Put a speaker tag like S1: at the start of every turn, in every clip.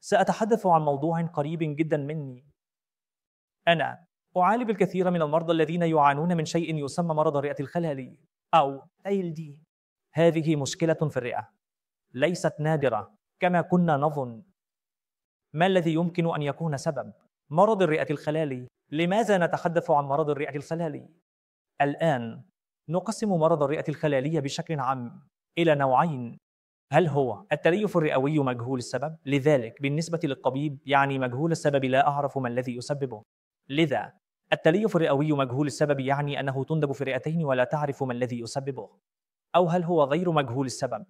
S1: سأتحدث عن موضوع قريب جدا مني. أنا أعالج الكثير من المرضى الذين يعانون من شيء يسمى مرض الرئة الخلالي أو ALD. هذه مشكلة في الرئة، ليست نادرة كما كنا نظن. ما الذي يمكن أن يكون سبب مرض الرئة الخلالي؟ لماذا نتحدث عن مرض الرئة الخلالي؟ الآن نقسم مرض الرئة الخلالية بشكل عام إلى نوعين. هل هو التليف الرئوي مجهول السبب؟ لذلك بالنسبة للطبيب يعني مجهول السبب لا أعرف ما الذي يسببه. لذا التليف الرئوي مجهول السبب يعني أنه تندب في الرئتين ولا تعرف ما الذي يسببه. أو هل هو غير مجهول السبب؟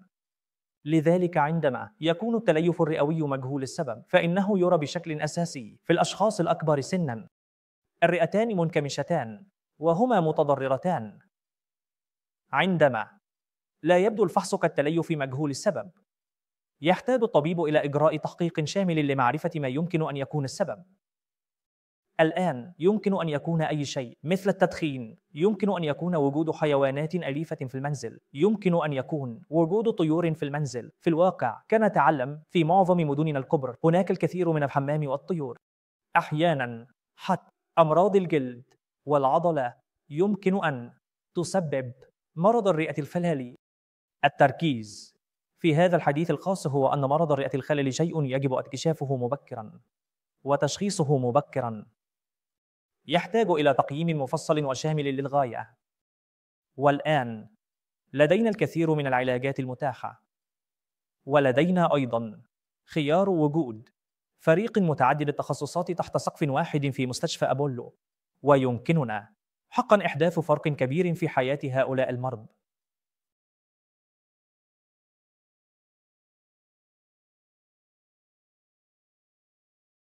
S1: لذلك عندما يكون التليف الرئوي مجهول السبب فإنه يرى بشكل أساسي في الأشخاص الأكبر سناً. الرئتان منكمشتان وهما متضررتان. عندما لا يبدو الفحص كالتليف مجهول السبب، يحتاج الطبيب إلى إجراء تحقيق شامل لمعرفة ما يمكن أن يكون السبب. الآن يمكن أن يكون أي شيء مثل التدخين، يمكن أن يكون وجود حيوانات أليفة في المنزل، يمكن أن يكون وجود طيور في المنزل. في الواقع كنتعلم في معظم مدننا الكبرى هناك الكثير من الحمام والطيور. أحيانا حتى أمراض الجلد والعضلة يمكن أن تسبب مرض الرئة الخلالي. التركيز في هذا الحديث الخاص هو أن مرض الرئة الخلالي شيء يجب اكتشافه مبكرا وتشخيصه مبكرا. يحتاج إلى تقييم مفصل وشامل للغاية. والآن لدينا الكثير من العلاجات المتاحة، ولدينا أيضا خيار وجود فريق متعدد التخصصات تحت سقف واحد في مستشفى أبولو، ويمكننا حقا إحداث فرق كبير في حياة هؤلاء المرضى.